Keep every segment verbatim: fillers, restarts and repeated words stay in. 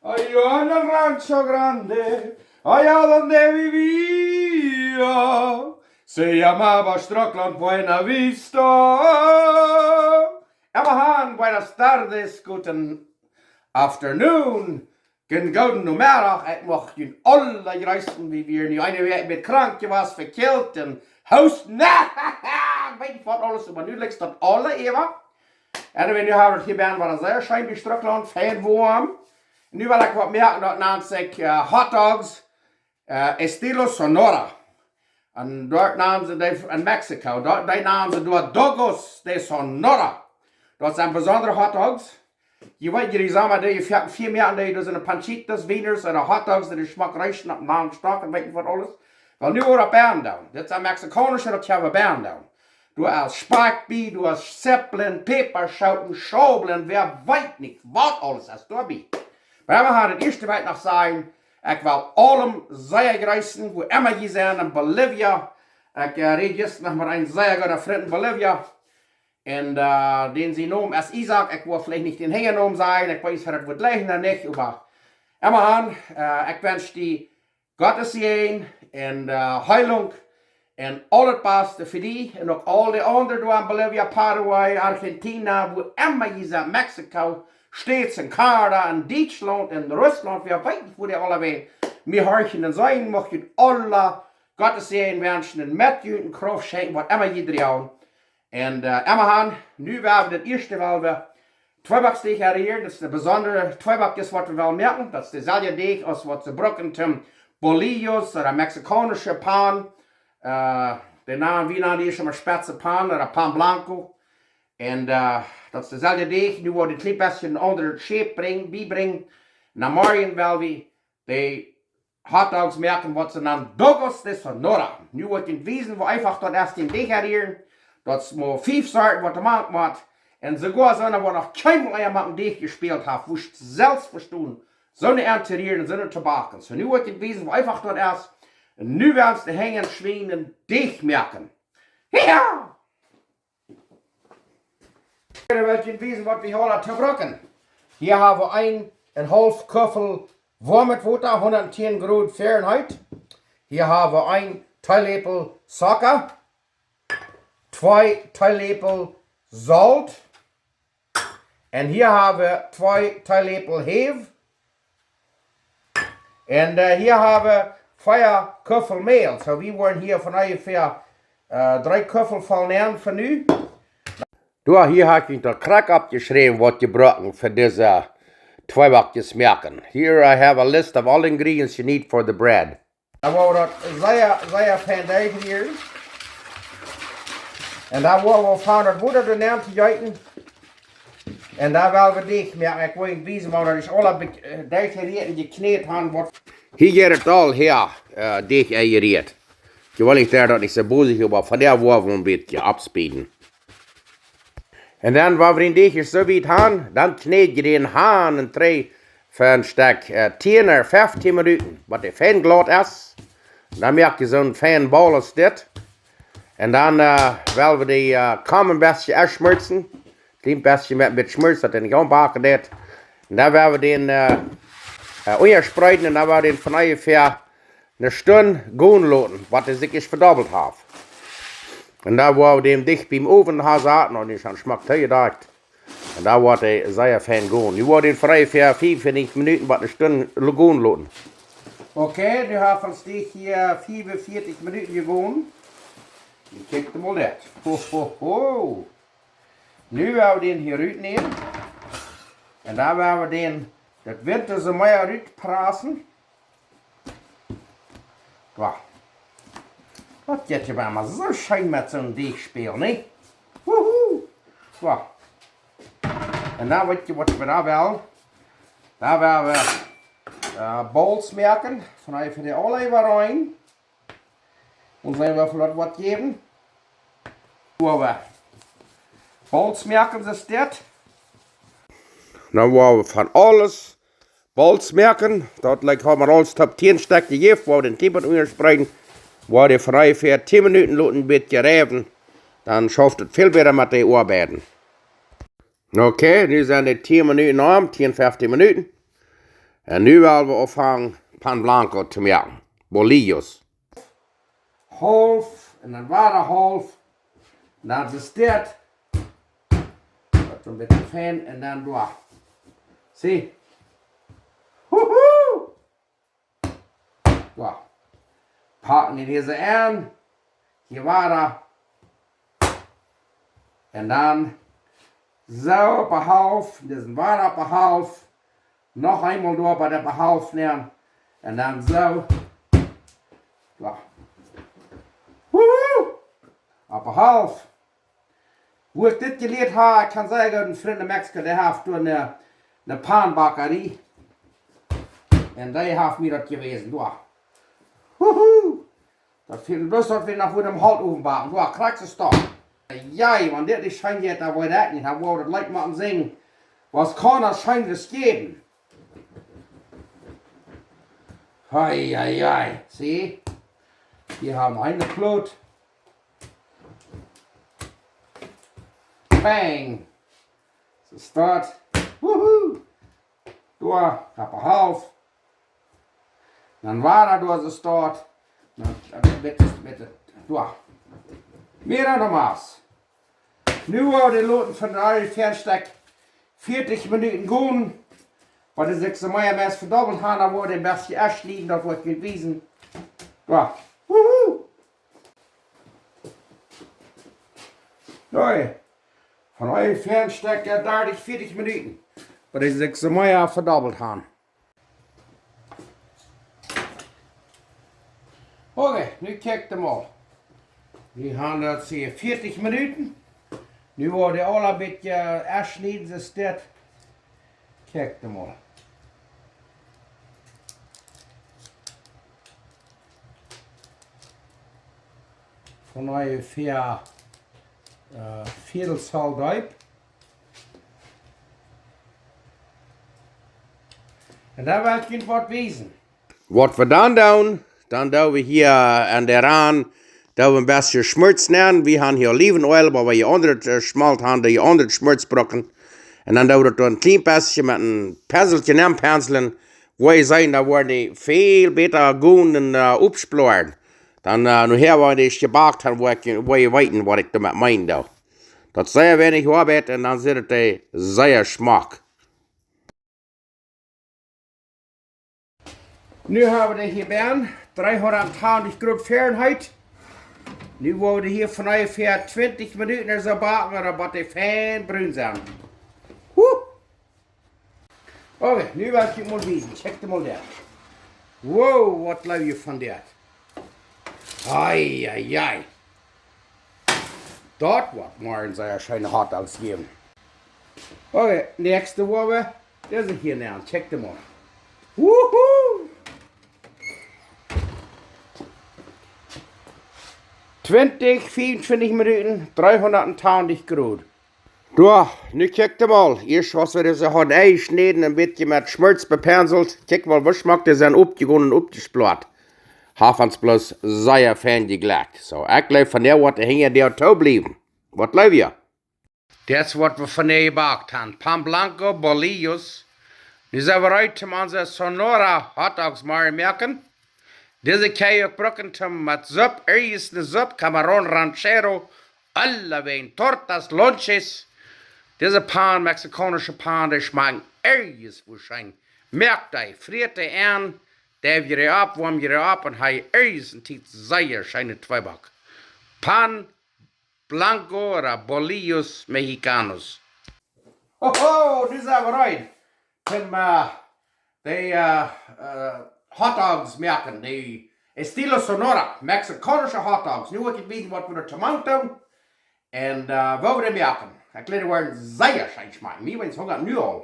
Allá en el Rancho Grande, allá donde vivía, se llamaba Struckland Buena Vista. Emma han, buenas tardes, guten afternoon, guten gooden Nomeddach. Ekj mucht junt aula jreessen, wie wieren nu eene Wäakj met krank jewast, vekjält un hoosten. Ekj weet nich waut aules, oba nu likjt daut aula äwa. Anyway, nu hab wie hia bie ons sea scheen bie Struckland, fein woam. Nu well ekj waut moaken, daut nant sikj, eh, Hot Dogs, eh, Estilo Sonora. Un doa nanen see dee en Mexiko, doa, dee nanen see doa Dogos de Sonora. Daut sent besondre Hot Dogs. Jie weeten, jie sajen, dee, jie fia-, fia moaken dee, daut sent Panchitos, Wieners un Hot Dogs, dee schmock reeschen opp en langen Stock un weet nich waut aules. Well, nu woa wie opp Band doonen. Dit sent mexikaunsche, daut hab wie Band doonen. Doa es Spakj bie, doa es Zippeln, Päpaschooten, Schaubeln, wäa weet nich waut aules es doa bie. Oba wie haben daut ieeschte, well ekj noch sajen, ekj well aulem sea jreessen, wua emma jie sent en Bolivia. Ekj, eh, räd jistren noch met een sea gooden Frint en Bolivia. Un, eh, dän sien Nomen es Isaak. Ekj woa veleicht nich dän Hinjanomen sajen, ekj weet nich, aus daut woat jlikjen ooda nich, oba emma han, eh, ekj wensch die Gottes Säajen un, eh, Heilunk un aul daut baste fa die un uk aul de aundre doa en Bolivia, Paraguay, Argentina, wua emma jie sent, Mexiko, States un Kanada un Dietschlaunt un Russlaunt, wäa weet nich wua dee aula sent. Mie horchen un seenen, mucht junt aula Gottes Säajen wenschen un met junt un Krauft schenkjen, waut emma jie droagen. Un, eh, emma han, nu woa wie daut ieeschte, well wie Tweebackdeajch hia, daut es een besondra Tweeback, waut wie wellen moaken. Daut es deeselwja Deajch aus waut see brucken toom bolillos ooda mexikaunsche Pan. Eh, dee nanen, wie nanen dee emma spetze Pan ooda Pan blanco. Un, eh, daut es deeselwja Deajch, nu woa wie een kjlien bät een aundret Schäp brinjen, biebrinjen. Na morjen well wie dee Hot Dogs moaken, waut see nanen Dogos de Sonora. Nu woa ekj junt wiesen, woo eefach daut es, dän Deajch hia. Daut es mau fief Sorten, waut eena moaken mott. Un soogoa soone, waut noch kjeenmol eemol met een Deajch jespält haft, woascht selfst vestonen, soone auntorieren un soone to backen. Soo, nu woa ekj junt wiesen, woo eefach daut es. Un nu woa wie ons de Henj enschwinjen un Deajch moaken. Jo! Hia well ekj junt wiesen, waut wie hia aula to brucken. Hia hab wie een un haulf Kuffel woamet Wota, hundattieen Grod Fahrenheit. Hia hab wie een Teeläpel Zocka, twee Teeläpel Solt. Un hia hab wie twee Teeläpel Häw. Un, eh, hia hab wie vea Kuffel Mäl. Soo, wie woaren hia von onjefäa, eh, dree Kuffel voll nämen fa nu. Doa, hia hab ekj daut krakjt oppjeschräwen, waut jie brucken fa dise Tweebackjes moaken. Here I have a list of all ingredients you need for the bread. Dan woa wie daut sea, sea fein derchrieren. Un dan woa wie aunfangen daut Wota doanen to jeeten. Un dan woa wie Deajch moaken. Ekj woa junt wiesen, woo daut es aula be-, eh, derchjerieet un jekjnät haben woat. Hia jeit et aul häa, eh, Deajch enjerieet. Jie wellen nich daut nich soo bosich, oba vondoag woa wie een bät aufspeeden. Un dan, wan wie dän Deajch soo wiet haben, dan kjnäd jie dän han un trigj fa een Stekj, eh, tieen ooda feftieen Minuten, waut dee fein glaut es. Dan moak jie soon fein Ball aus dit. Un dan, eh, well wie dee, eh, Kamm een bät enschmurzen. Kjlien bät met, met Schmurz, daut dee nich aunbacken deit. Un dan woa wie dän, eh, eh, unjaspreeden un dan woa wie dän von onjefäa eene Stund gonen loten, waut dee sikj ieescht vedobbelt haft. Un dan woa wie dän dicht biem Owen han saten un dän schmock tojedakjt. Un dan woat dee sea fein gonen. Nu woa wie dän von onjefäa fiefuntwintich Minuten bat eene Stund lo-, gonen loten. Okay, nu haft ons dee hia fiefuntwintich Minuten jegonen. Kjikj mol dit. Ho, ho, ho. Nu woa wie dän hia rutnämen. Un dan woa wie dän, daut Wintersemea rutprassen. Soo. Daut jeit je bie mie soo scheen met soon Deajch spälen, nä? Wuhu! Soo. Un dan weet jie, waut wie dan wellen. Dan wellen wie, eh, Balls moaken. Von hia fa de Olie rein. Un seenen, woo väl daut woat jäwen. Woa wie Balls moaken, es dit. Dan woa wie von aules Balls moaken. Daut, like, hab wie auls toop tieen Stekj jejäft, woa wie dän Tiepot unjaspreeden. Woa wie dee von onjefäa tieen Minuten loten bät jeräwen. Dan schauft et väl bäta met dee Oabeiden. Okay, nu sent dee tieen Minuten om, tieen, feftieen Minuten. Un nu well wie aunfangen pan blanco to moaken. Bolillos. Haulf un dan wada haulf. Dan es dit. Daut een bät fein un dan doa. See? Huhu! Doa. Packen dee hia soo aun. Hia wada. Un dan soo opp de Halft, disen wada opp de Halft. Noch eemol doa bie de Halft nämen. Un dan soo. Doa. Wuhu! Opp de Halft. Woo ekj dit jelieet hab, ekj kaun sajen, een Frint en Mexiko, dee haft doa eene, eene Pannbackerie. Un dee haft mie daut jewäsen, doa. Wuhu! Daut fält bloos, daut wie noch wudden em Holtowen backen. Doa, krakjt soo stoakj. Jao, wan dit nich scheen jeit, dan weet ekj nich. Dan wudd daut leicht motten sennen. Waut kaun daut scheenret jäwen? Hei, hei, hei. See? Hia hab wie eene Plot. Bang. Soo stoakj. Wuhu. Doa, opp de Halft. Dan wada doa soo stoakj. Dan, dan, bitte, bitte, doa. Mira no mas. Nu woa wie loten von de Fernsteck vieetich Minuten gonen. Waut es ekj soo mea meist vedobbelt hab, dan woa wie een bät aunschnieden, daut woa ekj junt wiesen. Doa. Hoi. Von de Fernsteck, äh, dartich, vieetich Minuten. Waut es ekj soo mea vedobbelt hab. Okay, nu kjikjt mol. Wie haben daut hia vieetich Minuten. Nu woa wie aul een bät, äh, aunschnieden, soo es dit. Kjikjt mol. Von onjefäa, äh, Vieedel Zoll deep. Un dan well ekj junt waut wiesen. Waut wie dan doonen, dan doo wie hia aun de Rand, doo wie een bät Schmolz nämen. Wie haben hia Olivenöl, oba wan jie aundret, äh, Schmolz haben, doo jie aundret Schmolz brucken. Un dan doo wie daut een kjlien bät met een Penselkje aunpenslen, woo jie seenen, dan woaren dee väl bäta gonen un, äh, oppsploaren. Dan, äh, nohäa, wan dee es jebackt, dan woa ekj, woa jie weeten, waut ekj doamet meenen doo. Daut es sea weinich Oabeit un dan sitt et, äh, sea schmock. Nu hab wie dee hia bie dreehundat tachentich Grod Fahrenheit. Nu woa wie dee hia von onjefäa twintich Minuten ooda soo backen, daut dee fein brun sent. Huh! Okay, nu well ekj junt mol wiesen. Kjikjt mol dit. Wow, waut jleew jie von dit? Ai, ai, ai. Daut woat morjen sea scheene Hotdogs jäwen. Okay, näakjste woa wie dise hia nämen. Kjikjt mol. Wuhu! Twintich, fiefuntwintich Minuten, dreehundat tachentich Grod. Doa, nu kjikjt mol. Ieescht waut wie dise hauden aunjeschnäden, een bät met Schmolz bepenselt. Kjikjt mol, woo schmock dee sent oppjegonen un oppjesploat. Haft ons bloos sea fein jeglekjt. Soo, ekj jleew von doa woat de Henj doa too bliewen. Waut jleew jie? Dit es waut wie vondoag jebackt haben. Pan blanco, bolillos. Nu sent wie reed om onse Sonora Hotdogs morjen moaken. Dise kjenn jie uk brucken toom met Supp, irjent eene Supp, camarón ranchero, aulawäajen, tortas, lonches. Dise Pan, mexikaunische Pan, dee schmakjen irjent woo scheen. Moakt dee, friet dee aun, däw jie dee opp, woam jie dee opp un hab irjent eene Tiet sea scheene Tweeback. Pan blanco ooda bolillos mexicanos. Hoho, nu sent wie reed. Toom, äh, dee, äh, äh, Hotdogs moaken, dee Estilo Sonora, mexikaunische Hotdogs. Nu woa ekj junt wiesen waut wie doa toom doonen. Un, äh, woo wie dee moaken. Ekj jleew dee woaren sea scheen schmakjen. Mie woat hungrich nu aul.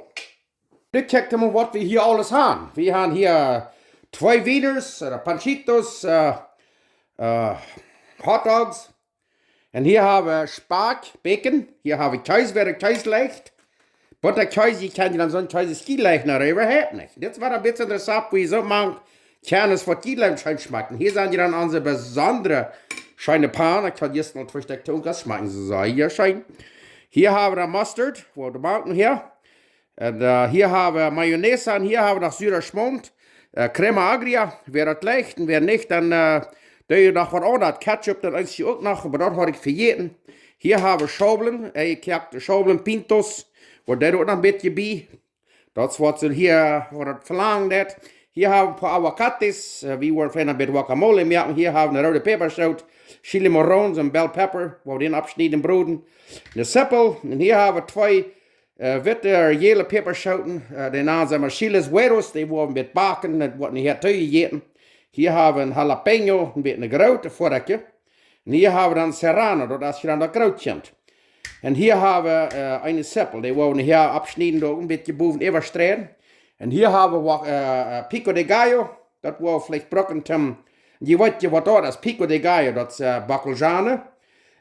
Nu kjikjt mol waut wie hia aules haben. Wie haben hia twee Wieners, äh, Panchitos, äh, äh, Hotdogs. Un hia hab wie Spakj, Bacon. Hia hab wie Kjees, wäa Kjees jlikjt. Bottakjees, jie kjennen dan soon Kjees, es jie jlikjen, na, äwahaupt nich. Dit es waut een bät een Rezept, woo jie soo mank kjennen, waut jie jlikjen, scheen schmakjen. Hia sent dan onse besondre scheene Pan. Ekj haud jistren aul twee Stekj toom, daut schmakjen see sea scheen. Hia hab wie dan Mustard, woo de Banken hia. Un, äh, hia hab wie Mayonnaise un hia hab wie noch sura Schmaunt. Äh, Crema Agria, wäa daut jleicht un wäa nich, dan, äh, doo jie noch waut aundret. Ketchup, daut eensje uk noch, oba daut haud ekj vejäten. Hia hab wie Schaublen, äh, jekoakte Schaublen, Pintos, waut doa uk noch een bät bie. Daut es waut see hia, waut daut velangen deit. Hia hab wie een poa Aguacates, äh, wie woaren veleicht een bät Guacamole moaken. Hia hab wie eene roode Päpaschoot, Chile Morrón, soon bell pepper, wua wie dän oppschnieden un broden. Eene Zippel, un hia hab wie twee äh, witte, jäle Päpaschooten, äh, dee nanen see mau Chiles Güeros, dee woa wie met backen, daut woat nohäa toojejäten. Hia hab wie een Jalapeño, een bät een grootet Forkje. Un hia hab wie dan Serrano, daut es dan daut Grootje. Un hia hab wie, äh, eene Zippel, dee woa wie nohäa oppschnieden, doa een bät bowen äwastreien. Un hia hab wie wa-, äh, äh, Pico de Gallo, daut woa wie veleicht brucken toom, jie weeten waut daut es, Pico de Gallo, daut es, äh, Bockelzwiebel,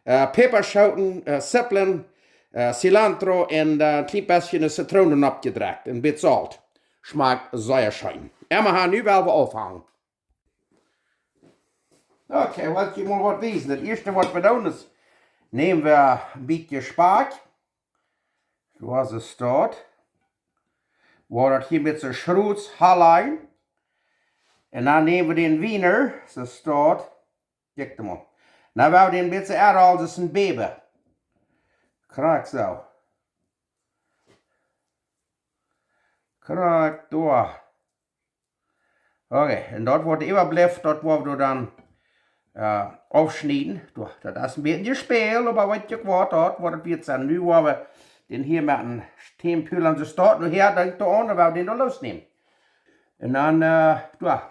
äh, Päpaschooten, äh, Zipplen, äh, Cilantro un, äh, een kjlien bät Zitroon oppjedrekjt, een bät Solt. Schmakjt sea scheen. Emma, nu well wie aunfangen. Okay, well ekj mol waut wiesen. Daut ieeschte waut wie doonen es, näm wie een bät Spakj. Soo aus et steit. Woa wie daut hia met soon Schrots hoolen. Un dan näm wie dän Wiener, soo steit. Kjikj mol. Dan woa wie dän bät errollen aus een Baby. Krakjt soo. Krakjt doa. Okay, un daut waut äwablift, daut woa wie dan, äh, aufschnieden. Doa, daut es een bät jespält, oba weetst waut, daut woat et wieet sennen. Nu woa wie dän hia met een Steenpul aun de Staut, nohäa denkj doaraun, dan woa wie dän doa loosnämen. Un dan, äh, doa.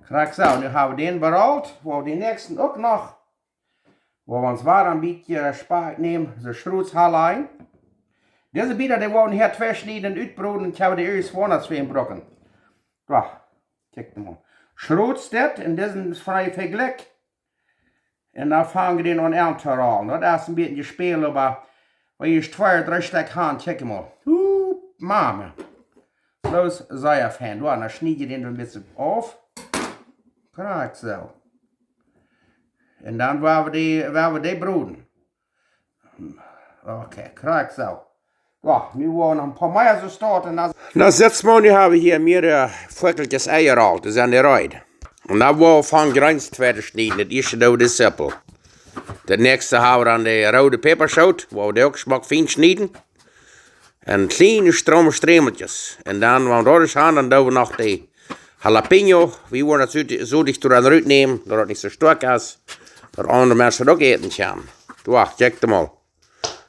Krakjt soo, nu hab wie dän berollt, woa wie dän näakjsten uk noch. Woa wie ons wada een bät Spakj nämen, soo Schrots hoolen. Dise Bieta, dee woa wie hia twee schnieden un utbroden, un ekj hab dee ieescht woanders fa brucken. Doa, kjikj mol. Schrots dit, un dise es frie vejlikj. Un dan fang wie dän aun auntorollen. Daut es een bät jespält, oba wan jie twee, dree Stekj han, kjikj mol. Hu, Mama. Daut es sea fein. Doa, dan schnied jie dän een bät auf. Krakjt soo. Un dan woa wie dee, woa wie dee broden. Okay, krakjt soo. Jo, nu woa wie noch een poa mea soo stoakj un dan. Na, sett mol, nu hab wie hia mea, äh, Foakelkjes enjerollt, dee sent reed. Un dan woa wie aunfangen Jreens twei to schnieden, daut ieeschte doo wie de Zippel. Daut näakjste hab wie dan de roode Päpaschoot, woa wie dee uk schmock fein schnieden. Un kjliene Strom-, Strämelkjes. Un dan, wan wie daut han, dan doo wie noch de Jalapeño. Wie woaren daut soo, soo dicht doaraun rutnämen, daut daut nich soo stoakj es. Daut aundre Menschen daut uk äten kjennen. Doa, kjikj mol.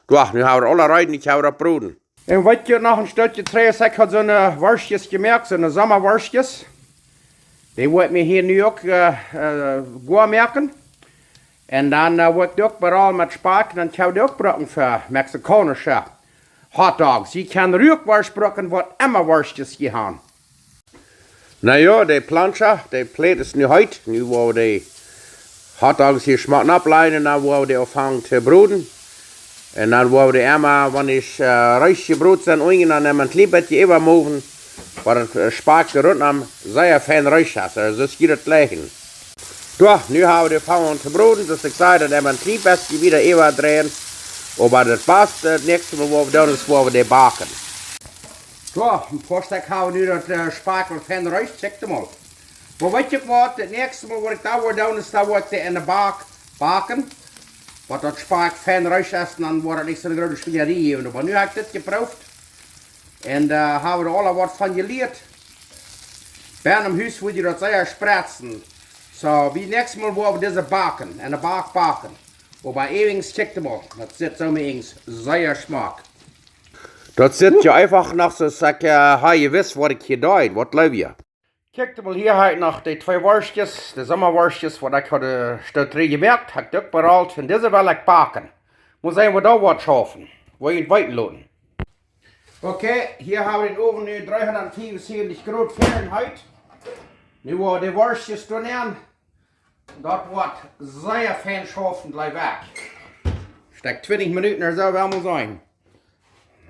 Doa, nu hab wie aule reed, nu kjenn wie daut broden. Un weetst noch een Stekj trigj, ekj haud soone Worschtjes jemoakt, soone Sommaworschtjes. Dee woa wie hia nu uk, äh, äh, goa moaken. Un dan, äh, woa ekj dee uk berollen met Spakj, dan kjenn wie dee uk brucken fa mexikaunsche Hotdogs. Jie kjennen Ruakworscht brucken, waut emma Worschtjes jie han. Na jo, de Plancha, de Plät es nu heet. Nu woa wie de Hotdogs hia schmock oppleien, dan woa wie dee aunfangen to broden. Un dan woa wie dee emma, wan dee, äh, reed jebrot sent, unjen dan emma een kjlien bät äwamoven, waut daut, äh, Spakj doa runtom sea fein reed es. Aulsoo, daut jie daut jlikjen. Jo, nu hab wie dee aunjefongen to broden, soo aus ekj säd, dan emma een kjlien bät wieda äwadreien. Oba daut paust, äh, daut näakjste Mol, waut wie doonen, es, woa wie dee backen. Jo, een poa Stekj hab wie nu daut, äh, Spakj aul fein reed, kjikj mol. Oba weetst waut, daut näakjste Mol, waut ekj dan woa doonen, es dan woa ekj dee enne Bak backen. Waut daut Spakj fein reed es, dan woat daut nich soone groote Spieleree jäwen. Oba nu hab ekj dit jeprooft. Un, äh, hab wie aul waut von jelieet. Bennen em Hus woa jie daut sea spretzen. Soo, bie näakjste Mol woa wie dise backen, enne Bak backen. Oba eewens, kjikj mol, daut sitt soo mau eewens sea schmock. Daut sitt jo eefach noch soo aus ekj, äh, hab jewist, waut ekj hia deed. Waut jleew jie? Kjikj mol, hia hab ekj noch de twee Worschtjes, de Sommaworschtjes, waut ekj haud, äh, stoakj trigj jemoakt, hab ekj uk berollt. Un dise well ekj backen. Mott seenen, waut doa woat schaufen. Woa jie weeten loten. Okay, hia hab wie dän Owen nu dreehundatfiefunsäwentich Grod Fahrenheit. Nu woa wie de Worschtjes doa nämen. Daut woat sea fein schaufen, jleew ekj. Stekj twintich Minuten ooda soo, woa wie mol seenen.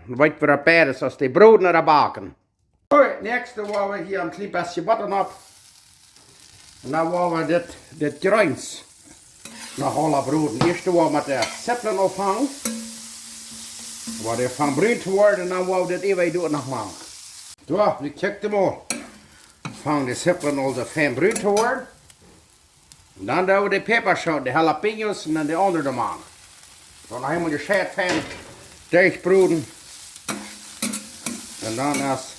Weet wie daut beides, aus dee broden ooda backen. Soo, näakjste woa wie hia een kjlien bät Botta opp. Un dan woa wie dit, dit Jreens noch aula broden. Ieescht woa wie met de Zipplen aunfangen. Woat dee fein brun to woaren, dan woa wie dit äwa doa noch moaken. Soo, nu kjikj mol. Fangen de Zippeln aul soo fein brun to woaren. Un dan doo wie de Päpaschooten, de Jalapeños un dan de aundre doamank. Dan noch eemol de Scheit fein derchbroden. Un dan es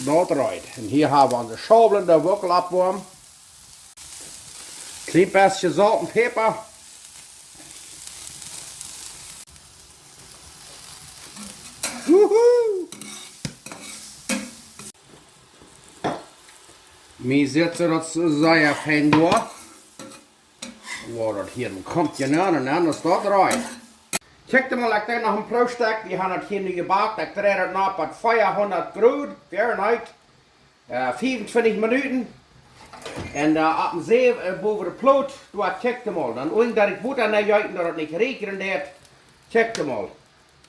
daut reed. Un hia hab wie onse Schaublen, dee wie uk aul oppwoamen. Kjlien bät Solt un Päpa. Wuhu! Mie sitt daut sea fein doa. Woa, daut hia nu kjemt, jo, nu, nu, nu es daut reed. Kjikj mol, ekj deed noch een Proowstekj. Wie haben daut hia nu jebakt. Ekj dreid daut nu opp bat veahundat Grod Fahrenheit. Äh, fiefuntwintich Minuten. Un, äh, opp een Säw, äh, bowen de Plot, doa kjikj mol. Dan unjen daut ekj Wota nenjeeten, daut et nich räakjnen deit. Kjikj mol.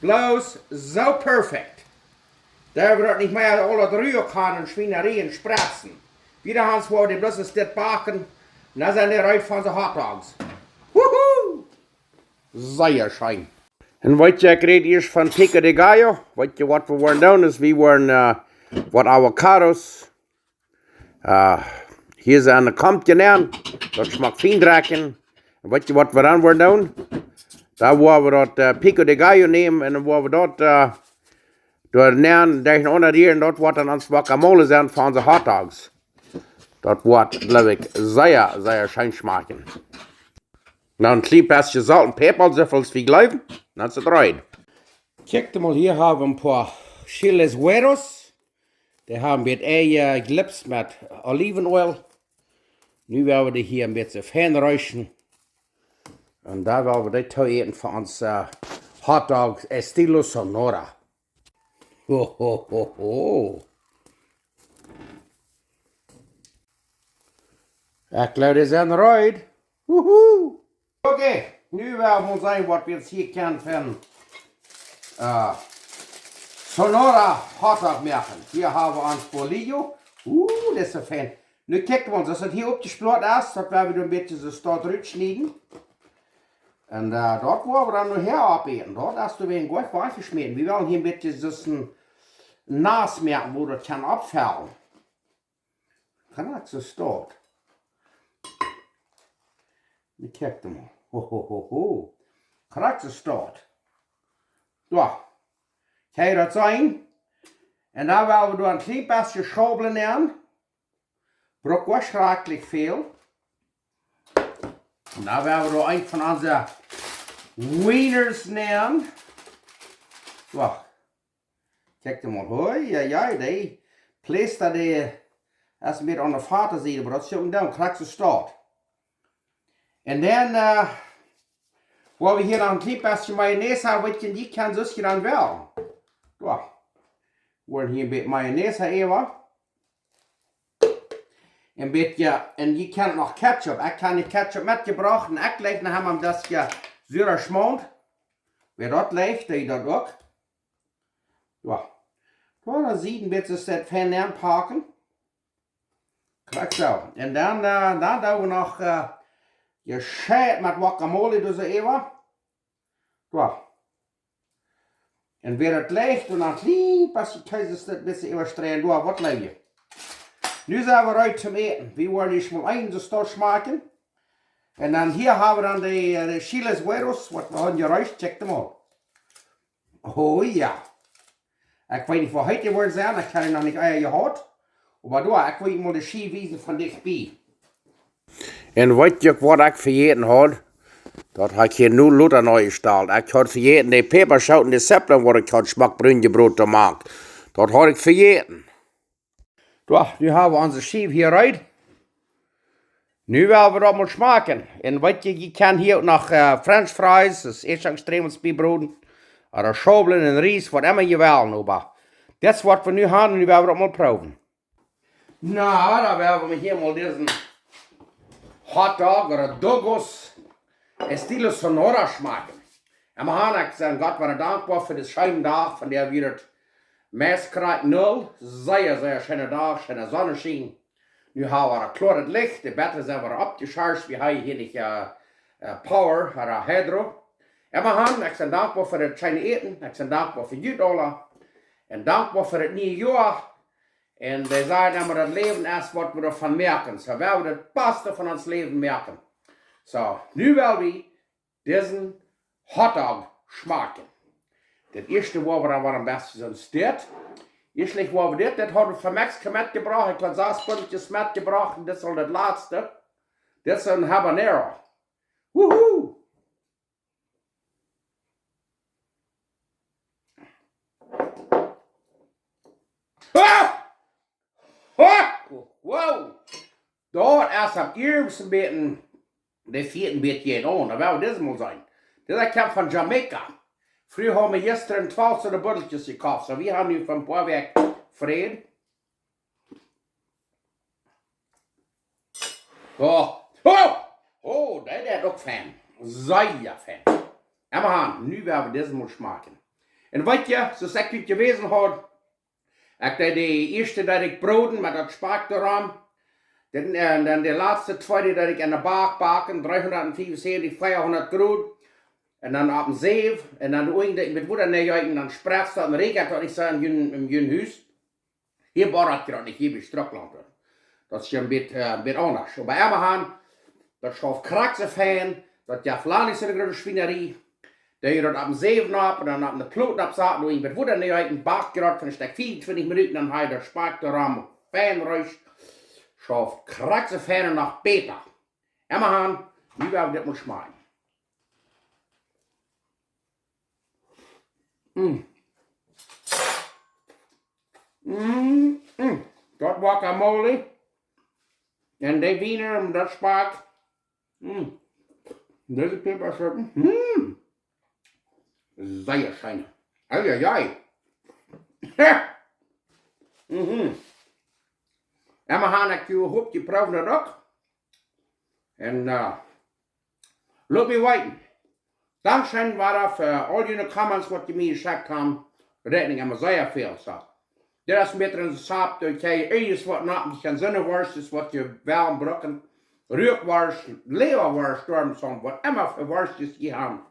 Bloos soo perfekt. Doa woat nich mea aul daut Rüa kaun un Schwienarie un Spretzen. Wie haben ons fa de bloos dit backen. Un dan sent dee reed fa onse Hotdogs. Wuhu! Sea scheen. Un weet jie, ekj räd ieescht von pico de gallo. Weet jie waut wie woaren doonen? Es, wie woaren, äh, waut Avocados, äh, hia sent de Komtjes nenn. Daut schmakjt fein dreckjen. Un weet jie waut wie dan woaren doonen? Dan woa wie daut, äh, pico de gallo nämen un dan woa wie daut, äh, doa nenn, derchenaunda rieren. Daut woat dan ons Guacamole sennen fa onse Hotdogs. Daut woat, jleew ekj, sea, sea scheen schmakjen. Nu een kjlien bät Solt un Päpa, soo väl aus wie jleewen. Dan es et reed. Kjikj mol, hia hab wie een poa chiles güeros. Dee hab wie ieescht, äh, jelipt met Olivenöl. Nu woa wie dee hia een bät fein reesten. Un dan woa wie dee too äten fa onse, äh, Hotdogs estilo Sonora. Ho, ho, ho, ho. Ekj jleew, dee sent reed. Wuhu. Okay, nu woa wie mol seenen waut wie hia kjennen von, äh, Sonora Hotdog moaken. Hia hab wie ons bolillo. Uh, daut es soo fein. Nu kjikj wie ons, aus daut hia oppjesploat es, daut woa wie dan een bät soo stoakj rutschnieden. Un, äh, daut woa wie dan nohäa opäten. Daut es dan wada goot wajchjeschmäten. Wie wellen hia een bät soo een Nass moaken, wua daut kaun oppfellen. Krakjt soo stoakj. Nu kjikj mol. Ho, ho, ho, ho. Krakjt soo stoakj. Soo. Kjenn jie daut seenen? Un dan woa wie doa een kjlien bät Schaublen nenn. Brukt nich schrakjlich väl. Un dan woa wie doa eent von onse Wieners nenn. Soo. Kjikj mol, hoi, jo, jo, dee Plästa, dee es een bät aun de Vatasied, oba daut es uk een Deel, krakjt soo stoakj. Un dan, äh, woa wie hia noch een kjlien bät Mayonnaise haben, waut jie, jie kjennen soo dan wellen. Soo. Woaren hia een bät Mayonnaise äwa. Een bät, un jie kjennen noch Ketchup. Ekj hab nich Ketchup metjebrocht un ekj jleich noch emol daut je sura schmaunt. Wäa daut jleicht, dee daut uk. Soo. Soo, dan sied een bät daut fein aunpacken. Krakjt soo. Un dan, äh, dan doo wie noch, äh, jescheit met Guacamole doa soo äwa. Soo. Un wäa daut jleicht, un dan kjlien bät Kjees, daut bät äwastreien, soo, waut jleich jie. Nu sent wie reed toom Äten. Wie woaren ieescht mol eent soo stoakj schmakjen. Un dan hia hab wie dan de, äh, de chiles güeros, waut wie haben jereest, kjikj mol. Oh jo. Ekj weet nich, woo heet dee woaren sent, ekj hab dee noch nich ea jehaut. Oba soo, ekj well mol de Schiew wiesen von dicht bie. Un weet jie uk waut ekj vejäten haud? Daut hab ekj hia nu lota nohjestalt. Ekj haud vejäten de Päpaschoten, de Zippeln, waut ekj haud schmock brun jebroden to moaken. Daut haud ekj vejäten. Soo, nu hab wie onse Schiew hia reed. Nu woa wie daut mol schmakjen. Un weet jie, jie kjennen hia uk noch, äh, French Fries, daut es ieescht Stremels biebroden. Ooda Schaublen un Ries, waut emma jie wellen, oba daut es waut wie nu haben, nu woa wie daut mol proowen. Na, dan woa wie hia mol disen Hotdog ooda Dogos estilo Sonora schmakjen. Un wie haben, ekj sie Gott sea dankboa fa disen scheenen Dach, von dee wie daut meist krakjt null, sea, sea scheena Dach, scheena Sonneschien. Nu haben wie kloaret Licht, de Batterie sent wada oppjescharcht, wie haben hia nich, äh, äh, Power, ooda Hydro. Emma han, ekj sie dankboa fa daut scheene Äten, ekj sie dankboa fa junt aula. Un dankboa fa daut niee Joa. Un dee sajen emma, daut Läwen es waut wie doavon moaken. Soo, wie woaren daut baste von ons Läwen moaken. Soo, nu well wie disen Hotdog schmakjen. Daut ieeschte woa wie dan waut een bät soo steit. Ieeschtlich woa wie dit, dit haud wie von Mexiko metjebrocht. Ekj haud sas Buddelkjes metjebrocht un dit es aul daut latste. Dit es een Habanero. Wuhu! Ah! Ah! Wow! Daut es aum ieeschten bät, dee fieet een bät aun. Dan well wie dit mol seenen. Dit kjemt von Jamaica. Fru haud mie jistren twalf soone Buddelkjes jekoft. Soo, wie haben nu von poa Wäakj Fräd. Oh, oh, oh, daut es uk fein. Sea fein. Emma han, nu woa wie dit mol schmakjen. Un weet jie, soo aus ekj junt jewäsen haud, ekj deed de ieeschte deed ekj brooden met daut Spakj doaraun. Dan, äh, dan de latste twee, dee deed ekj aun de Bak baken, dreehundat fiefunsäwentich, veahundat Grod. Un dan opp een Säw, un dan de Uagen deed ekj met Wota nenjeeten, dan spretzt daut un räakjat daut nich soo en jun, en jun Hus. Hia boat daut nich, hia bie Strucklaunt. Daut es hia een bät, äh, een bät aundasch. Oba emma han, daut schauft krakjt soo fein, daut jeft lang nich soone groote Schwienarie. Dan jie daut opp een Säw nopp un dan opp de Plot nopp saten, doa met Wota nenjeeten, bakt daut fa een Stekj veeauntwintich Minuten, dan ha jie daut Spakj doaraun fein reesch. Schauft krakjt soo fein un noch bäta. Emma han, nu woa wie dit mol schmakjen. Mm. Mm, mm. Daut Guacamole. Un de Wiener un daut Spakj. Mm. Dise Päpaschooten. Mm. Sea scheen. Eieiei. Mhm. Emma han, ekj hop, jie proowen daut uk. Un, äh, lot mie weeten. Dankscheen wada fa aul june Comments, waut jie mie jeschekjt haben. Rät mie emma sea väl, soo. Dit es een bät een Sap, daut jie irjent waut nopp, jie kjennen soone Worscht, waut jie wellen brucken. Ruakworscht, Läwaworscht, Stormsom, waut emma fa Worscht jie haben.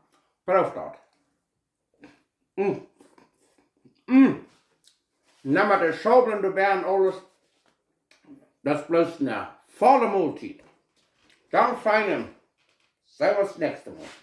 Proow daut. Mm. Mm. Nemm mau de Schaublen doabie un aules. Daut es bloos eene volle Moltiet. Dan fein. Seenen wie ons näakjste Mol.